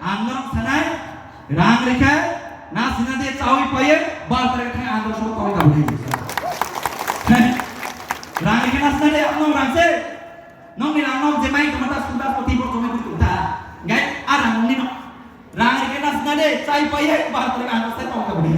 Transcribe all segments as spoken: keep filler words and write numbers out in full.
Ang norok sanai, rang rikha, na sina de chawi paye, bar tare khai ang norok sobo tongwi kabuni. Rang rikha na sina de, ang norok rang se. Nokni rang nok je mai tongma ta school bus o tei bo tongwi tongwi ta. Gai a rang nokni no. Rang rikha na sina de, chai paye, bar tare ang norok sai tongwi kabuni.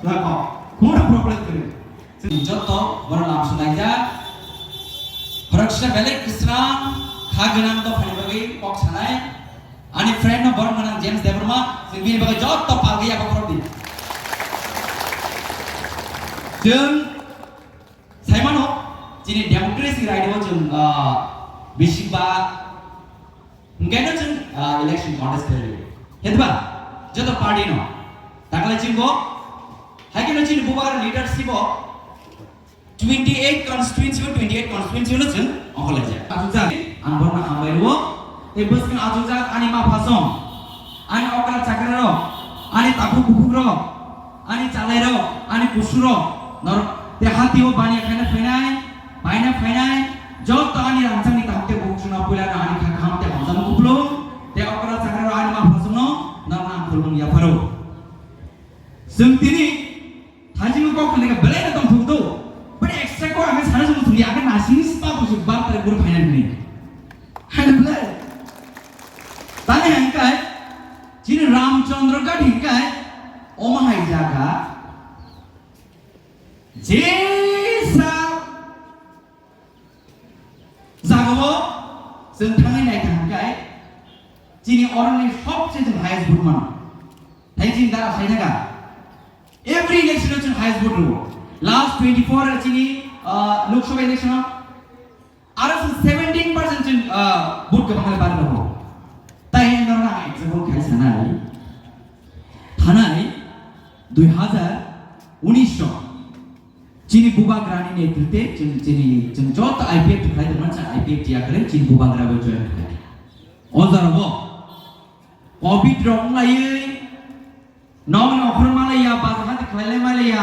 Lako, khuna problem kwrwi. Chwng joto borok lam swlaijak. Khoroksa belai kwsrang kha gwnang dophani bagwi kok sanai. Ani friend no borok gwnang James Debbarma, chwng bini bagwi joto palgwi abo khorok di. Chwng saimano chini democracy right o chwng, ah, bisi ba Hingkaino chwng, ah, election contest khairwi. Hetba, joto party no. Takle chwngbo, haikhe no chini bubagra leadership o twenty eight constituency o twenty eight constituency no chwng ongkhorlaijak. Achukjak, ang borno hambai rwo. Tei bwskang achukjak ani ma phasong, ani okra chakra rok, ani takhuk bukhuk rok, ani chalai rok, ani kusu rok, norok te hati o baniya khaina phainai, baina phainai, joto ani rangchakni kaham te bukhuk suna puila no ani kha kaham te hamjakma kuplung, te okra chakra rok ani ma phasong no, norok ang khulumung yapharo. Chwng tini thajingo kok khanai ka belai no tong thung do, bani extra kok ang sana jung thung ya, ang nasing spa busu bar tare buru phainai ni. Hai belai. Tani hangkai, chini Ramchandra Ghat hingkai, oma hai jaga, Jesa jagao chwng thangwi naikha hwnkhe chini oroni sobse chwng highest vote mano. Thai chini dara khaina ga. Every election o chwng highest vote rwo. Last twenty four chini, ah, Lok Sabha election o Aro chwng seventeen percent chwng, ah, vote kwbang khe barwi rwo. Tai norok ang example khai sanai. Thanai dui hazar unis o chini bubagrani netritwe chwng, chini, chwng joto I P F T khlai tongmani cha I P F T yakarwi chini bubagra bai join khlai. O jorao bo covid rok wnglaiwi Nokni okhor malaiya, bazar hati khlailai malaiya,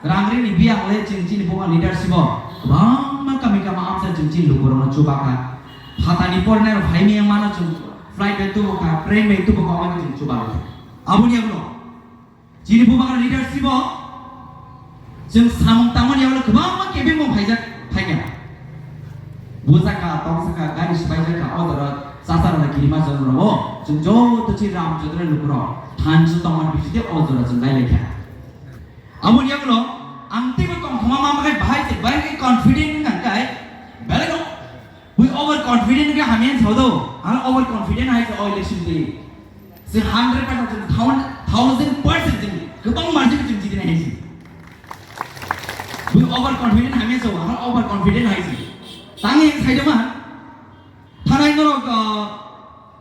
rang rini biyang le chwng chini bubagra leadership o kwbangma kami kama amsa chwng chini lukurokno chubakha. Phatani porinai rok phaimaya mano chwng flight bai tubukha, train bai tubukha, omo chwng chubakha. Aboni yagulo chini bubagra leadership o chwng samung tangmani yagulo kwbangma kebengmung phaijak phaikha. Bujaka, tongsaka, gari swbaijaka, o jora chachara kirima jorao chwng joto chi Ramchandra lukurok thansa tongmani bisingtwi o jora chwng lailaikha. Aboni yagulo ang teibo tongthoma ma khe bahai se, bahai khe confident wngkha khe belai no bui over confident khe hamya sao do, ang over confident hai se o election twi. Se hundred percent, thousand, thousand percent chwng kwbang margin chwng jidina hai se. Bui over confident hamya sao, ang over confident hai se. Tangwi ang saidoma, thanai norok, ah,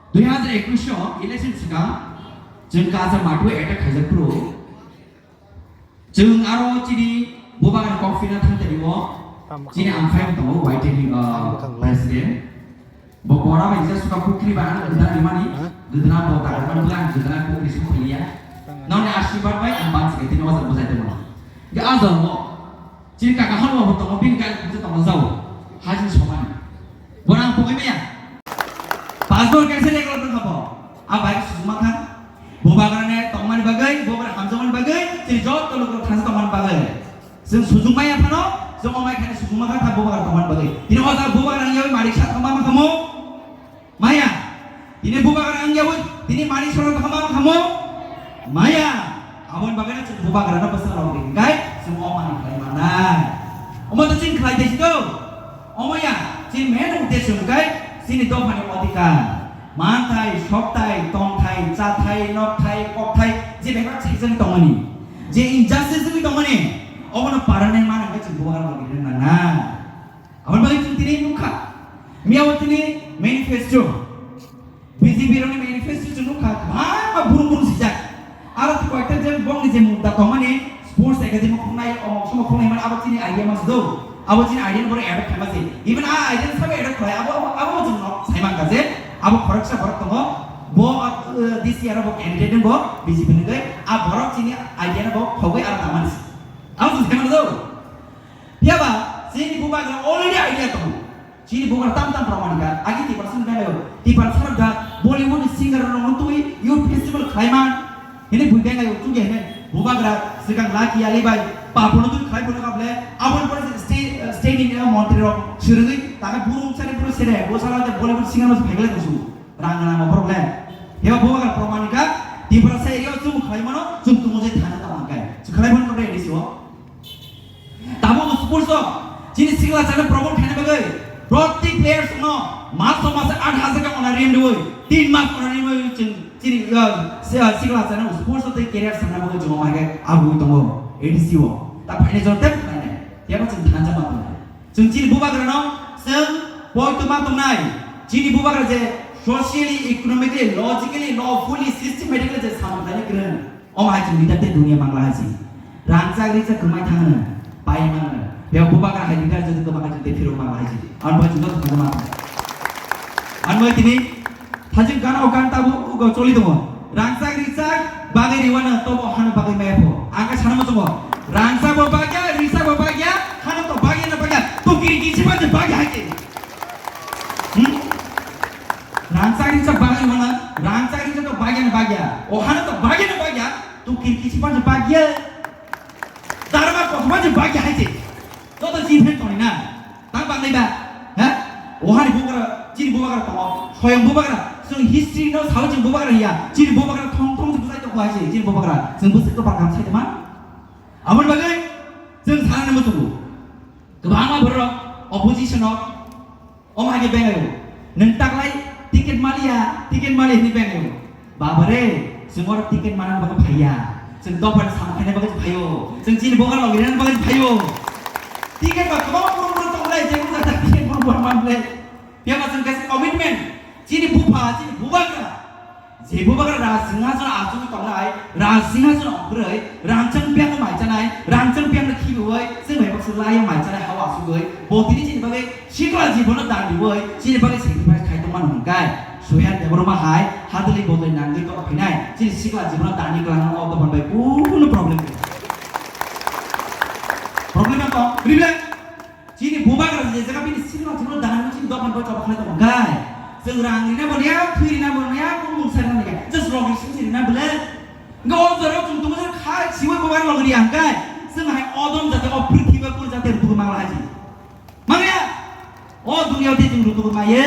dui hazar ekwis o election swkang chwng kaisa matwi attack khaijak phuru. Chwng aro chini bubagra kok phina thang tani o, chini amphai tongo Y T ni, ah, president. Bo bora bai jesa suka pukri ba ang gudana rimani, gudana bo ta kan blang gudana pukri song piliya. Noni asirwad bai ang ban sike tini o jang bujai tongmani. Ga a jang mo. Chini kaka hal bo tongo, bini kaka kungsa tongo jao. Hajin somani. Borang pogoi maya. Pastor kaisa lekha tong kha bo. A bai sujuma khan. Bubagrani tongmani bagwi, bubagra hamjakmani bagwi, chini joto lukurok thansa tongmani bagwi. Chwng sujuma ya phano, chwng omai khani sujuma kha bubagra tongmani bagwi. Tini o jaga bubagra wngya bai malik sa thangma ma khamu. Maya, tini bubagra wngya bai, tini mani soro thangma khamu. Maya, aboni bagwi no chwng bubagra no bwsa rok ri, hingkai chwng o mani khlai manai. Omo to chini khlai tei sito. Omo ya, chini main uddesho hingkai chini dophani odhikar. Manthai, sokthai, tongthai, chathai, nokthai, kokthai, je bebak saijagwi tongmani, je injustice wngwi tongmani, obono paranai mana hingke chwng bubagra rok ri nang nang. Aboni bagwi chwng tini nukha, miyao tini manifesto, B J P rokni manifesto chwng nukha, kwbangma burum burum sijak. Aro koyekta je bongni je mudda tongmani, sports academy khungnai, omok somok khungnai mani, abo chini idea mas do. Abo chini idea ni borok adopt khaima se. Even a idea ni sabo adopt khlai, abo, abo, abo chwng no sai mankha je, abo khoroksa borok tongo, bo, uh, this year bo candidate wngbo B J P ni hwnkhe, a borok chini idea no bo khogwi aro tangmani se. Abo chwng sai mano do. Phiya ba, chini bubagra already idea tongo. Chini bubagra tam tam rok mankha, agi Tiprasa ni belai o. Tiprasa rok da Bollywood ni singer rok no twi U P Taiman, hini bui bengai o chukya hini bubagra sikang laki ali bai papono twi khlai phano kaple aboni pore state, state ni montri rok swrwngwi tangkhe buru chari buru sere bo sala te Bollywood singer no phaigle kusu rang na mo problem. Heba bubagra proman ka Tiprasa area o chum khlai mano chum tumo je thana ta mangkai. Chukhlai phano kaple A D C o. Tabuk sports o chini sikla chana promote khaina bagwi prottek players no maso masa aat hajar ka honorarium riwi, tin mas honorarium riwi chwng chini, uh, si-, uh, sikla chana sports o tei career sana bagwi joma mage abui tongo A D C o. Ta phainai jora tei phainai. Yabo chwng thansa ma tongo. Chwng chini bubagra no chwng poito ma tongnai. Chini bubagra je socially, economically, logically, lawfully, systematically je samung khlaina kwrwng. Omo hai chwng leader tei dunia mangla hai se. Rangchak rijak kwmai thangno, pai mano. Bebak bubagra hai leader jodi kwma hai chwng tei phirok mangla hai se. Ang bai chwng thangma. Ang bai tini thajin gana o gan tabu ugo choli tongo. Rangchak rijak bagwi riwano tobo hano bagwi maya pho. Ang khe sana muchungo. Rangchak bo bagya, rijak bo bagya, hano to bagya na bagya. To kiri kisi bagya bagya hai se. Hmm? Rangchak rijak bagwi mana, rangchak rijak to bagya na bagya. O hano to bagya na bagya, to kirkisi panse bagya. Darma kosma je bagya hai se. Joto jin phen toni na. Tang bang nai ba. Ha? O hani bubagra, chini bubagra tongo. Soyang bubagra. Chwng history no sao chwng bubagra ya. Chini bubagra thong thong se bujai to hai se. Chini bubagra. Chwng bwswk to bakam sai ma. Aboni bagwi chwng sana nang muchungo. Kwbangma borok opposition o omo hai khe bengaio. Nwng taklai ticket maliya, ticket maliya hinwi bengaio. Baba re, chwng oro ticket manna bagwi phaiya. Chwng dophani samung khaina bagwi phaio. Chwng chini bubagra logi rwna bagwi phaio. Ticket ba kwbangma borok borok tonglai, je bubagra ticket borok borok manlai. Phiya ba chwng kaisa commitment, chini bupha, chini bubagra. Je bubagra Raj Singhason achugwi tongnai, Raj Singhason ongkhorwi, rangchak biyangno maichanai, rangchak biyangno khibiwi, chwng bai baksa laio maichanai hao achugwi, bo tini chini bagwi sikla jibono dan riwi, chini bagwi sacrifice khai tongmani hwnkhai, Suhen Debbarma hai hadwlwi bodoi nangwi tongphinai, chini sikla jibono dani kwlangno o dophani bai kunu problem gwnang. Problem tong, ribla. Chini bubagra je jaga bini sikla jibro dana chini dophani bai choba khlai tongo gai. Chwng rang rina bo ya, thwi rina bo ya, kung mung sai rina ya. Just rok ri sing rina bele. Nga o jora chwng tumo jora khai siwi bubagra log ri ang gai. Chwng hai odom jate o prithibi kur jate rutu mangla haji. Mangya. O dunia te chwng rutu maye.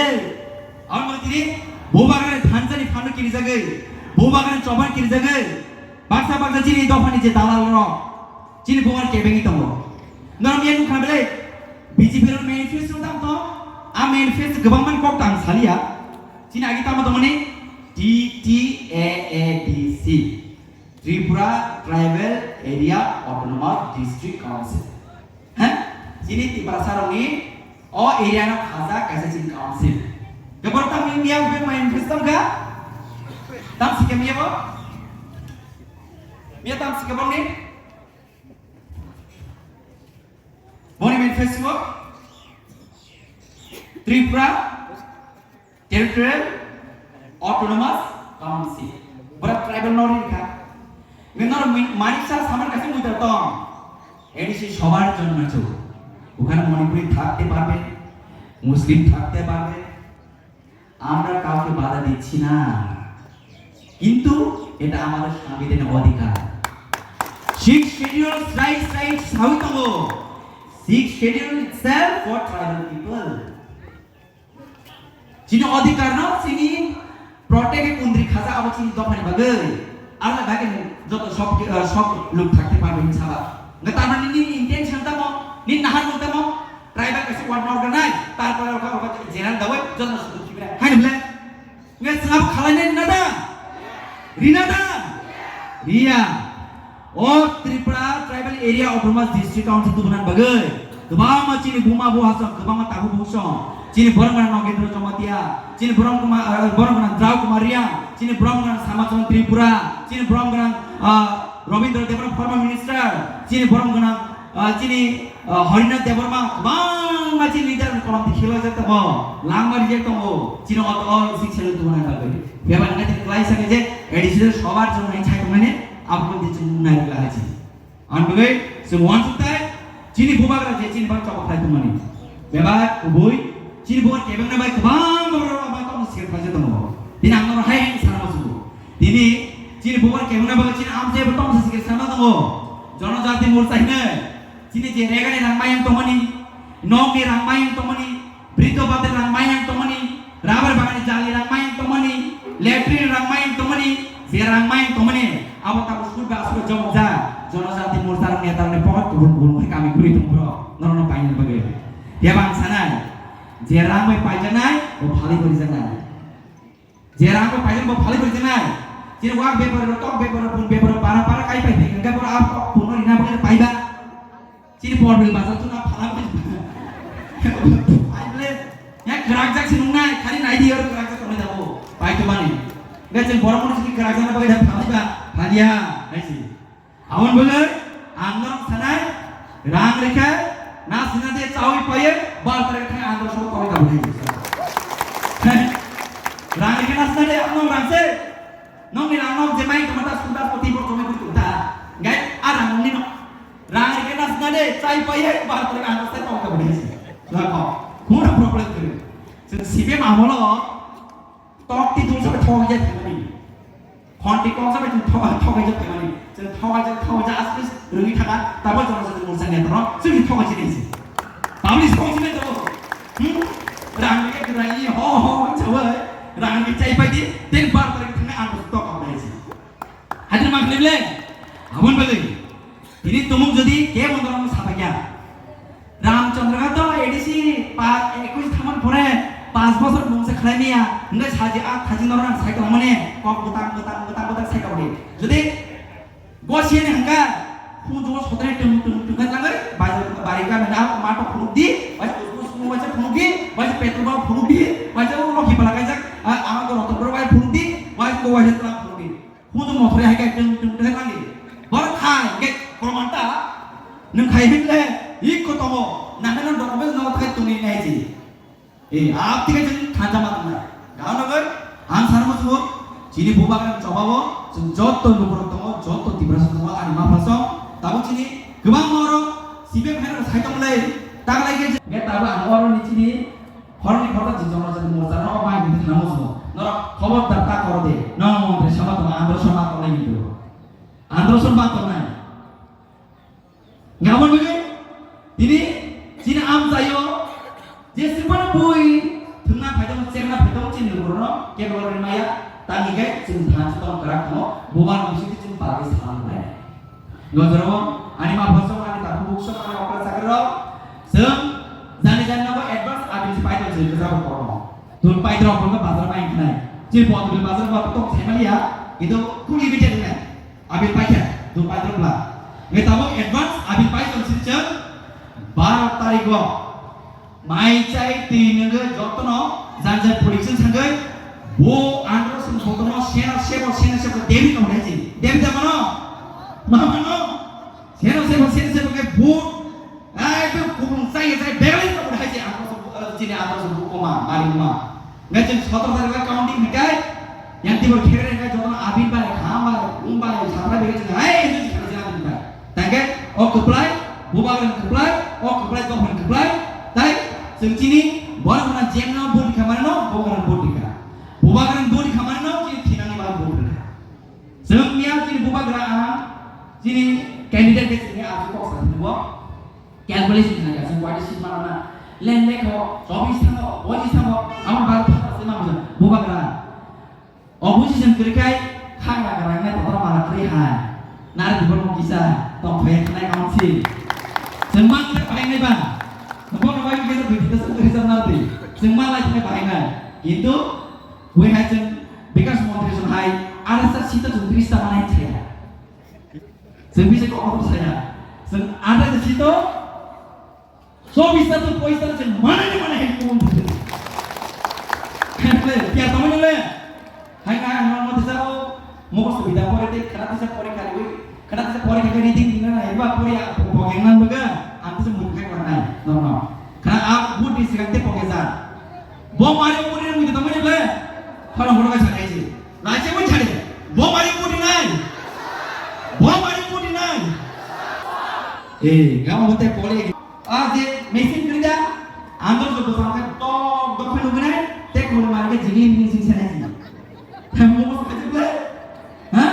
Ang mang tini bubagra thansa ni phano kiri jagwi. Bubagra choba kiri jagwi. Baksa baksa chini dophani je dalal rok. Chini bubagra kebengwi tongo. Norok yang nukha bele, B J P rok manifesto tam to, a manifesto kwbangmani kok tang saliya. Chini agi tamo tongmani T T A A D C, Tripura Tribal Area Autonomous District Council. Ha? Chini Tiprasa rokni o area no khajak kaisa chini council. Kebor tam ni miya manifesto ka? Tam sikhe miya bo? Miya tam sikhe bo ni? Boni manifesto Tripura Territorial Autonomous Council. Bora tribal no ri kha. Ngi nor mi-, manik sa samar kaise muita tong. A D C সবার জন্য চো। ওখানে মণিপুরি থাকতে পারবে, মুসলিম থাকতে পারবে, আমরা কাউকে বাধা দিচ্ছি না, কিন্তু এটা আমাদের সাংবিধানিক অধিকার। Sixth Schedule rights, rights sawi tongo. Sixth Schedule itself for tribal people. Chini odhikar no chini protect kundri khaja abo chini dophani bagwi. Arla bagwi joto sok, eh, sok luk thakte parbe hin saba. Nga tamani nini intention tamo, nini naharmung tamo, tribal kaisa ward no organize, tarpore oka oka general dawi joto sudut kibra. Hai nule. Nga sangabo khalai nai nada. Rina da? Riya. O Tripura Tribal Area Autonomous District Council tubunani bagwi kwbangma chini buma buhasong, kwbangma tabu buhasong, chini borok gwnang Nogendra Jamatia, chini borok gwnang, eh, borok gwnang Drau Kumar Reang, chini borok gwnang Samachon Tripura, chini borok gwnang, ah, Rabindra Debbarma, former minister, chini borok gwnang, ah, chini, ah, Harinath Debbarma, kwbangma chini leader ni kolom di khilai jak tongo, langma rijak tongo, chini o, o sik selo tubunani bagwi. Bebak nai tini klai sani je, A D C সবার জন্য hai chai tongmani, aboni di chwng nai rwla hai chini. Ang bagwi chwng uansukthai, chini bubagra je chini bak chobok khai tongmani. Bebak kubui, chini bubagra kebengna bai kwbang borok rok bai tongmani sikhe khlaijak tongo. Tini ang norok hai hai sana muchungo. Tini Chini bubar kemuna bagwi chini amchai bo tongsa sikir sana tongo. Jonojati Morcha hinwi chini je regani rang mayang tongmani, nokni rang mayang tongmani, Bridho bhatar rang mayang tongmani, rubber bagani jali rang mayang tongmani, latrine rang mayang tongmani, je rang mayang tongmani, abo tabuk sud ba aswk jomok ja, Jonojati Morcha rok neta rokni pocket kubun kubun khai kami guri tong bro, norokno painani bagwi. Phiya ba ang sanai, je rang bai paijaknai, bo phalwi gurijaknai. Je rang bai paijaknai, bo phalwi gurijaknai. Chini wak bepar, tok bepar, bun bepar, para para kai pai phai, hingke boro abo tok buno rina bagwi paiba. Chini Borbil bazar tuna phala bai. Ai ble, ya kwrak jak si nungnai, khali nai di oro kwrak jak tongnai dabo. Pai to mani. Ga chini borok mono chini kwrak jak na bagwi da phalai ba, phalia, hai si. Abon bagwi ang norok sanai, rang rikha, na sina de chawi paye, bar tare thang ang norok chawi dabo hai. Rang rikha na sina de ang norok rang se. Nokni rang nok je mai tongma ta sunda poti bor chomai kuri ta. Gai a rang nokni no. Rang rikhe na sna de chai pai hai bar tong ang sai tong ka bani. Lako. Khuna problem kuri. Sing sibe mamolo tok ti dul sabe thok ja thangani. Khon ti kok sabe thok thok ja thangani. Sing thok ja thok ja asli rui thaka tabo jono sa mursa ne tro. Sing thok ja ni. Public thok ja to. Hmm? Rang rikhe rai ho ho chawai. Rang rikhe chai pai di. Ten bar tong thangani ang tok ka bani. Hadir ma khlaible, abon bagwi. Tini tumung jodi ke bondorong sapakya. Ramchandra to A D C pa ekush thaman pore pas bosor mungsa khlaimiya, hingke saji a thaji norang sai tongmani, kok bwtang, bwtang, bwtang, bwtang sai tongdi. Jodi gosiyani hingka, khunjugo sotani tung, tung, tung, tung, tung, bai, bari ka na, mato phunukdi, bai, usbus, bai, phunukdi, bai, petrol ba phunukdi, bai, loki pala kaijak, a, ama ko rotor bai phunukdi, bai, ko bai tla phunukdi. Hudu mothori hai kai tung tung tung hai mani. Bor khai ke promanta nung khai hin le ik ko tomo. Nang nang document no khai tuni nai ji. Eh, ap tike jeng thanja ma tong nai. Gao nagar ang sana mo subo. Chini bubagra chobabo, jeng jotto lukurok tongo, jotto Tiprasa tongo, ani ma phaso. Tabo chini kwbang moro sibe khai no sai tong le. Tang lai ke je. Nge tabo ang oro ni chini Horni khoroksa jwk jwk jwk morcha no bai hinwi thangma swngo. Norok khobor da ta koro de. Nono montri sama tongo, andro sama tongnai hinwi. Andro sama tongnai. Ngabon bini tini chini amchaio je sipano bui thwngna phaidong, chengna phaidong chini lugurno kebolo rimaya. Tangwi khe chwng thansa tong kwrak tongo. Bubar bisi chwng palwi salam lai. Gojoro ani ma phasong ani takhuk buksong ani okra chakri rok. Chwng jani jani nogo advance abil si paitong chwng kwcharo kormo. Tun paitong rok bazar bai khnai. Chini Bondwil bazar ba tong saimaliya. Kintu kuli bete khnai. Abil paikha tun paitong bla. Ngai tabuk advance abil paitong si chwng baro tarikh o. Mai chai twi nungwi jotono jang jang prediction sangwi bo andro song jotono sena sebo sena sebo David no hwnwi si. David da mano? Ma mano? Sena sebo sena sebo khe bo ai bo kubung chai chai David no hwnwi si andro song, eh, chini andro song bo koma mari ma. Ngai chwng sotoro tarikh o counting hikai. Yang tibor khere ngai jotono abin bai, kham bai, um bai, sabra bai chwng hai chwng khere abin bai. Tangke o kwplai, bubagrang kwplai, o kwplai dophani kwplai, tai chwng chini borok hwnna jemno vote rikha manino, bubagrang vote rikha. Bubagrang vote rikha manino, chini thinani bagwi vote rikha. Chwng miya chini bubagra ang chini candidate khe chini achu kok sa thwngwi bo calculation khlai kha, chwng waisa seat manana. Len lekho, chobis thango, pochis thango, amo bagwi phata se mango bubagra. Opposition kwrwi khai kha gra gra wngnai, kotor mala kwrwi hai. Nari dibo no kisa tong phai khnai council. Chwng mang khe painai ba. Bono bai kisa dui kisa kwrwi sa nari. Chwng ma lai khe painai. Kintu wi hai chwng Bikas Montri chwng hai arasa sita chwng tris ta manai chaya. Chwng bisi kok saya. Chwng arasa sita Chobis ta tu poisa ta chwng manai ni manai hai kumun tu. Khanle, kya tamani le? Hai na, hai na, mati sa o. Mukos tu bida pore te, khana tu sa pore kari wi. Khana tu sa pore kari reading dina na, iba pore ya, pokeng nan baga. Ang tu sa mukha kari nai. No, no. Khana ap but di sikang te poke sa. Bo mari pore mui tamani le. Khana hono ka sa kai si. Raja mo chhare. Bo mari pore nai. Bo mari pore nai. Eh, gama bote pore. A je machine kwrwi da, andor se bwsang khe tok dok khe nugwi nai, tei kunu mari khe jigli mini sing sanai sing. Tamo mo khe jigli? Ha?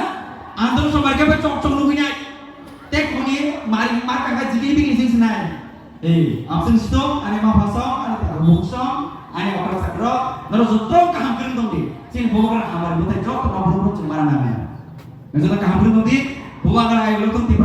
Andro somar khe chok chok nugwi nai. Tek muni mari mar kaka jigini bini sing sinai. Ei, absent sto, ani ma phasong, ani ta buk song, ani okra sakro, noro jotto kaham kwrwng tong di. Chini bobo gra hamari butai jotto ma brum brum chwng mara nang. Nang jotto kaham kwrwng tong di, bobo gra ai lo tong di,